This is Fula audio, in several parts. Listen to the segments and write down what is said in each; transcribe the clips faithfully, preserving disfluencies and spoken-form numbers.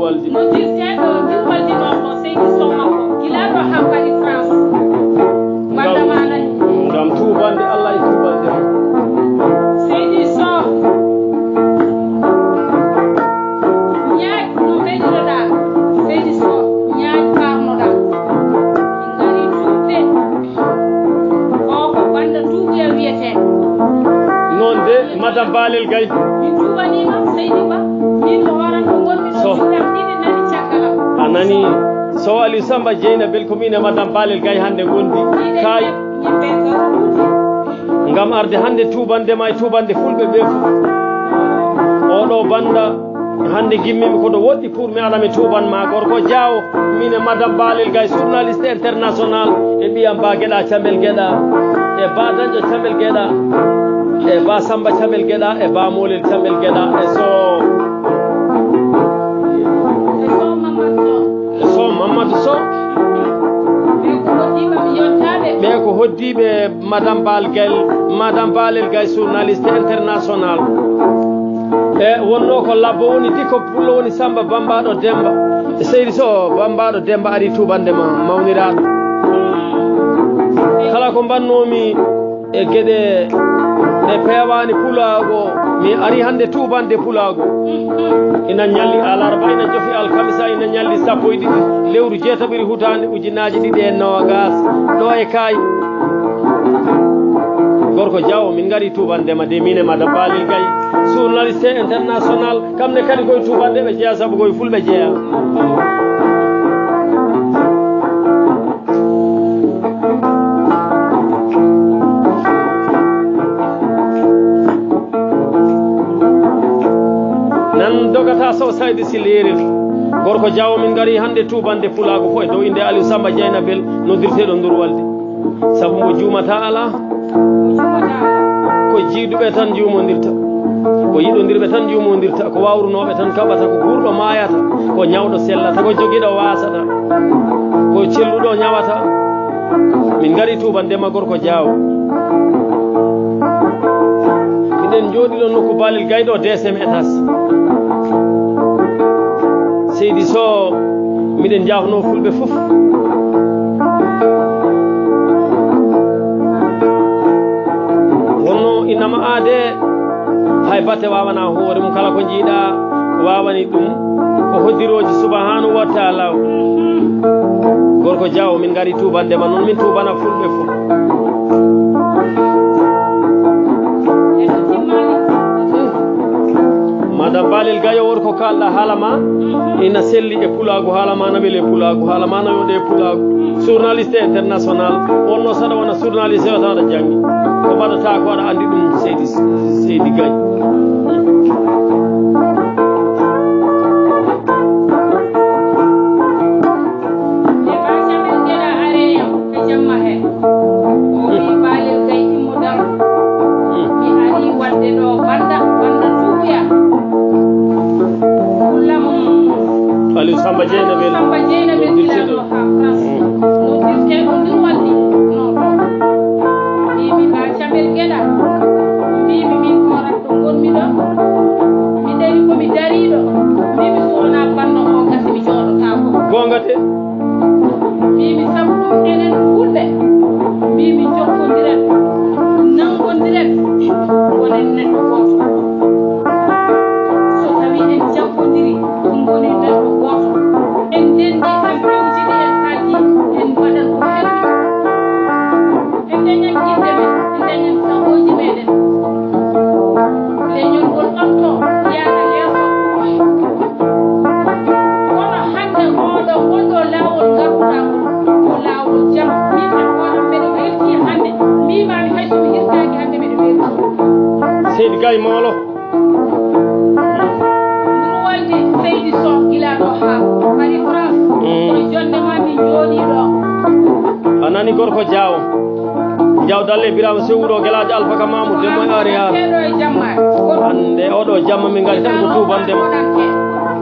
Noddirteeɗo durwaldi noon ko Seydi Sow makko, gila ɗo haa Paris, France. Ngam, walla ma nani. Ngam tuubande Allah e tuubande mo. Seydi Sow, ñaaƴ no mbeɗiroɗaa. Seydi Sow, ñaaƴ kaarnoɗaa. Min ngarii tuubde. O ko Bannda Tuubuya wiyetee. Noon de, Madame Balel Gaye. Min tuubaniima, Seydi Ba. Min ko horan ko ngonmi ɗo, so min kam ɗiɗi nani caggal am. A nani, so Aliou Samba Jeynabel, ko min e Madame Balel Gaye hannde ngondi. Kay. Ngam arde hannde tuubande ma e tuubande fulɓe ɓe fof. Oɗo Bannda, hannde ngimmimi ko ɗo woɗɗi pour mi ara mi tuuban ma, gorko Jaawo, min e Madame Balel Gaye, journaliste international, e ɓiyam Ba Geɗa Camel Geɗa, e Ba Dañƴo Camel Geɗa, e Ba Samba Camel Geɗa, e Ba Molel Camel Geɗa, e so, e so Mamadou Sow. E so Mamadou Sow. Ɓe ko hoddiiɓe Madame Balgel, Madame Balel Gaye, journaliste international. E wonno ko labbo woni Dikko, pullo woni Samba, bambaɗo Demba. Seydi Sow, bambaɗo Demba ari tuubande ma, mawniraaɗo. Kala ko mbannomi e geɗe ɗe peewaani pulaagu, mi ari hannde tuubande pulaagu. Ina ñalli alarba, ina jofi alkamisa, ina ñalli sappo e ɗiɗi lewru jeetaɓiri hutaande ujunaaji ɗiɗi e noogaas. Ɗo e Kaay. Gorko Jaawo, min ngari tuubande ma de, min e Madame Balel Gaye, journaliste international. Kam ne kadi koye tuubande ɓe jeeya, sabu koye fulɓe jeeya. Nan dogata Sow Saydu si leerel. Gorko Jaawo, min ngari hannde tuubande pulaagu fof e dow innde Aliou Samba Jeynabel, noddirteeɗo Ndur Walde. Sabu mo juumata alaa. Ko jiiduɓe tan njuumondirta. Ko yiɗondirɓe tan njuumondirta. Ko wawrunooɓe tan kaɓata. Ko guurɗo maayata. Ko ñawɗo sellata. Ko jogiiɗo waasata. Ko celluɗo ñawata. Min ngari tuubande ma gorko Jaawo. Miɗen njooɗi ɗo nokku Balel Gaye ɗo, deuxième étage. Seydi Sow, miɗen njaafnoo fulɓe fof. Wonno inama aade, hay batte waawana hoore mum, kala ko njiiɗa waawani ɗum ko hoddirooji subhanahu wa taala. Gorko Jaawo, min ngari tuubande ma, noon min tuubana fulɓe fof. Madame Balel Gaye, worko kalɗa haala ma ina selli e pulaagu, haala ma na weli e pulaagu, haala ma na yooɗi e pulaagu. Journaliste international, wonno saɗa wona journaliste o tan aɗa janngi. Ko mbaɗata ko aɗa anndi ɗum, Seydi, Seydi Gaye. E Ba Camel Geɗa areya e jamma he. O wi Balel Gaye immo daro. Mi ari wadde ɗo Bannda, Bannda Tuubuya. Kullam. Aliou Samba Jeynabel. Samba Jeynabel gila ɗo haa France. Noddirteeɗo Ndur Walde. No ɗo. Mbimi Ba Camel Geɗa. Mbimi min ko to ngonmi ɗo, mi dañi ko mi dariiɗo, mbimi so wonaa Bannda o gasi mi jooɗotaako. Goonga de. Mbimi sabu ɗum enen fulɓe, mbimi jokkondiren, nanngondiren, wonen neɗɗo gooto. So tawii en janngondirii, ɗum woni neɗɗo gooto. En ndenndi, en pewjidi, en kaaldi, en mbaɗan ko heewi. En dañan yiɗde men, en dañan sagoji meɗen. Leñol ngol ɓamto, yaara yeeso. Kono hannde oɗo, ngol ɗo laawol ngarduɗaa ngol, ko laawol jam. Min e hooram mbeɗo weltii hannde. Mbiimaami hay so mi hirtaaki hannde mbeɗo weltii. Seydi Gaye Moolo. Ndur Walde Seydi Sow gila ɗo haa Paris, France. Mm. Koye jonnde ma min njooɗii ɗo. A nani gorko Jaawo. Jaawo Dalle Birama Sew wuro Gelaajo Alfa Ka Mamu, Demba e Ari Haala. Ɗo e jamma. Hannde oɗo jamma min ngari tan ko tuubande ma.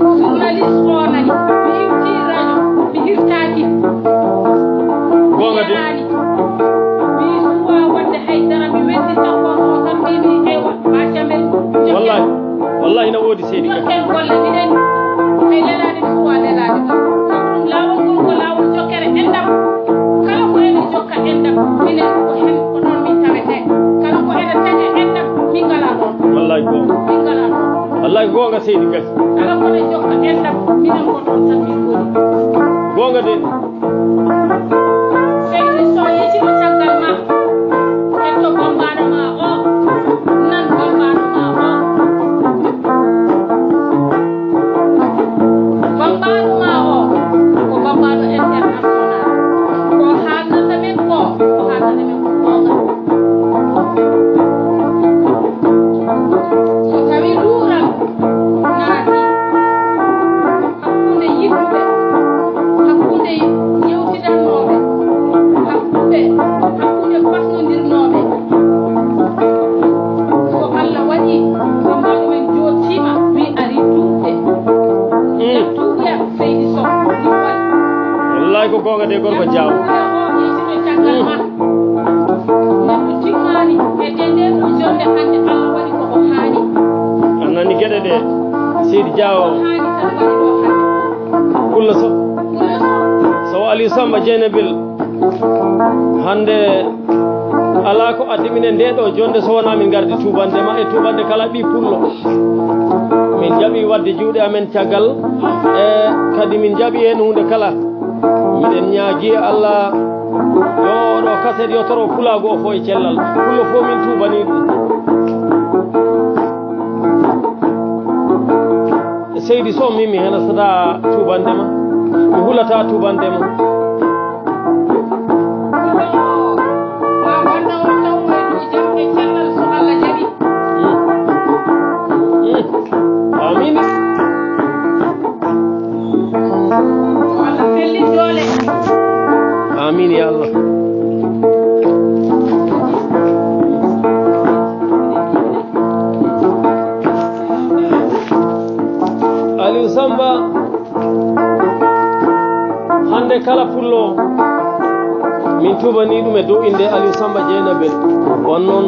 Journaliste o nani. Mi iwti radio, mi hirtaaki. Goonga de. Mi suwa waɗde hay dara, mi weddita kono o tan mbimi, eywa, ma camel. Wallahi, wallahi ina woodi seydi. Jokken golle, miɗen, hay lelaade mi Wallahi ko goonga, seydi, gasi. Kala ko ne jokka enɗam, minen ko ɗon tan min ngoni. Goonga de. Seydi Sow yecino caggal ma. Ƴetto bambaɗo ma o. Nan bambaɗo ma o. Bambaɗo ma o ko bambaɗo international. Ko haalnata men ko, ko haalnata men ko goonga. So tawi luural naati hakkunde yiɗuɓe, hakkunde yewtidanooɓe, hakkunde, hakkunde fasnondirnooɓe, so Allah waɗi ko mbaɗumen jooɗtiima, mi ari tuubde. Mm. Tuubya seydi Sow, ɗum waɗi. Wallahi ko goonga de, gorko Jaaw. Tuubya o yejjito caggal ma. Neɗɗo timmaani e nde, nde ɗum jonde hannde Allah waɗi ko o haani. A nani geɗe ɗe, seydi Jaaw. Ko haani tan waɗi ɗo hannde. Pullo Sow. Pullo Sow. So Aliou Samba Dieynabel. Hannde alaa ko addi minen nde ɗo jonde so wonaa min ngardi tuubande ma e tuubande kala ɓii pullo. Min jaɓi waɗde juuɗe amen caggal, e kadi min jaɓi heen huunde kala. Miɗen ñaagi e Allah yo oɗo kaset yo toro pulaagu o fof e cellal. Pullo fof min tuubanii ɗum. Seydi Sow, min mi henatataa tuubande ma, mi hulataa tuubande ma. Amiin. Amiin ya Allah. Aliou Samba, hannde kala pullo, min tuubanii ɗum e dow innde Aliou Samba Dieynabel. On noon,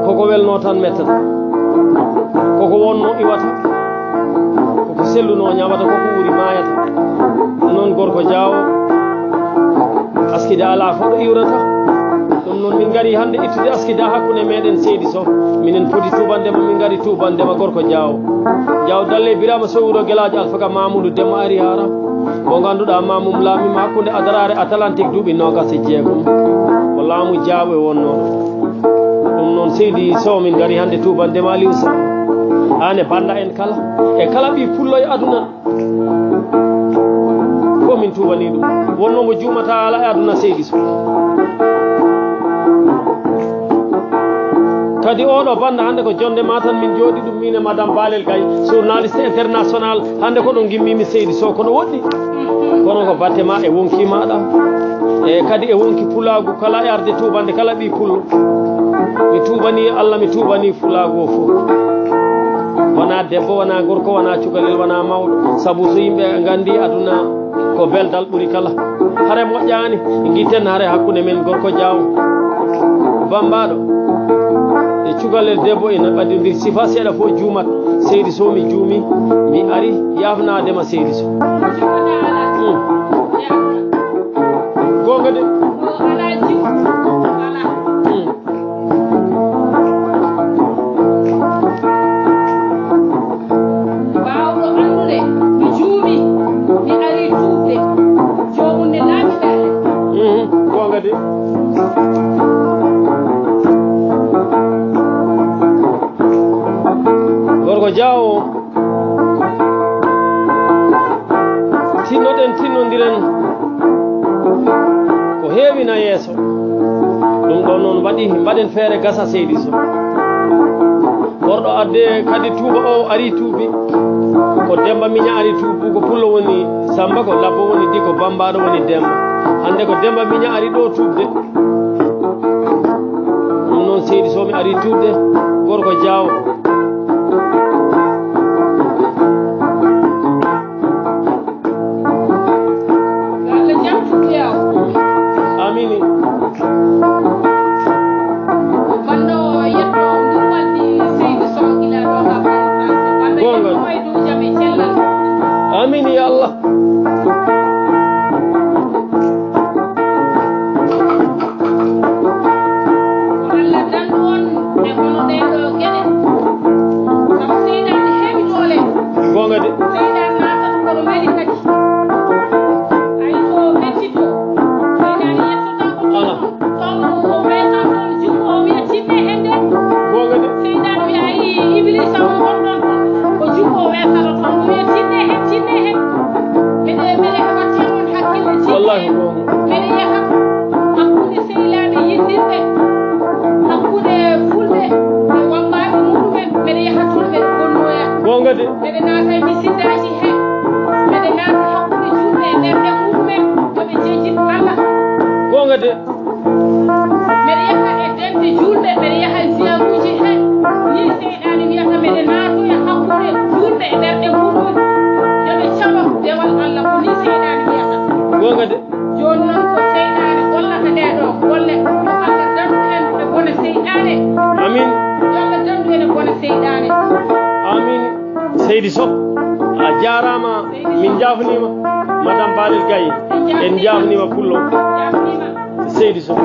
koko welnoo tan mettata, koko wonnoo iwata, koko sellunoo ñawata, koko wuuri maayata. Noon gorko Jaawo, askida alaa fof ɗo iwrata. Ɗum noon, min ngari hannde ittude askida hakkunde meɗen seydi Sow. Minen poti tuubande ma, min ngari tuubande ma, gorko Jaawo. Jaawo Dalle Birama Sow, wuro Gelaajo Alfaka Mamoudou Demba ari hara. Mo ngannduɗaa, Mamoum laamiima hakkunde Adaraare Atlantique duuɓi noogas e jeegom. Ko laamu Jaawo e wonnoo. Ɗum noon, seydi Sow, min ngari hannde tuubande ma Aliou Sow. Aan e bannda en kala. E kala ɓii pullo e aduna. Ko min tuubanii ɗum. Wonnoo mo juumataa alaa e aduna seydi Sow. Kadi oɗo bannda hannde ko jonde ma tan min jooɗi ɗum, min e Madame Balel Gaye, journaliste international. Hannde ko ɗo ngimmiimi seydi Sow, kono woɗɗi. Kono ko batte ma e wonkii maaɗa. E kadi e wonki pulaagu kala e arde tuubande kala ɓii pullo. Mi tuubanii Allah, mi tuubanii pulaagu o fof. Wonaa debbo, wonaa gorko, wonaa cukalel, wonaa mawɗo. Sabu so yimɓe nganndii aduna ko beldal ɓuri kala. Hare moƴƴaani, ngitten hare hakkunde men gorko Jaawo. Bambaɗo. E cukalel debbo ina ɓadindiri sifa seeɗa fof juumat. Seydi Sow, mi juumi, mi ari yaafnaade ma seydi Sow. Hmm. Goonga de. Hmm. Baawɗo anndude, mi juumi, mi arii tuubde, joomum ne laaɓi daande. Mhm, goonga de. Gorko Jaawo, tinnoɗen, tinnondiren. Ko heewi na yeeso. Ɗum ɗo noon waɗi mbaɗen feere gasa seydi Sow. Gorɗo adde kadi tuuba o ari tuubi. Ko Demba Miña ari tuubu, ko pullo woni Samba, ko labbo woni Diko, bambaɗo woni Demba. Hannde ko Demba Miña ari ɗo tuubde. Ɗum noon seydi Sow mi ari tuubde, gorko Jaawo. Yo Allah jam tuuti yaw. Amini. Banda o yetto ndu waldi seydi Sow gila ɗo ha Paris, France. Banda goonga. Yetto e dow jam e cellal. Amini ya Allah. Ko Allah dandu on e kono Kadi. Jooni noon ko seyɗaane gollata ɗee ɗoo golle. Yo Allah dandu en e bone seyɗaane. Amin. Yo Allah dandu en e bone seyɗaane. Amin. Seydi Sow, a jaaraama. Min njaafniima. Madame Balel Gaye, en njaafniima pullo. Seydi Sow.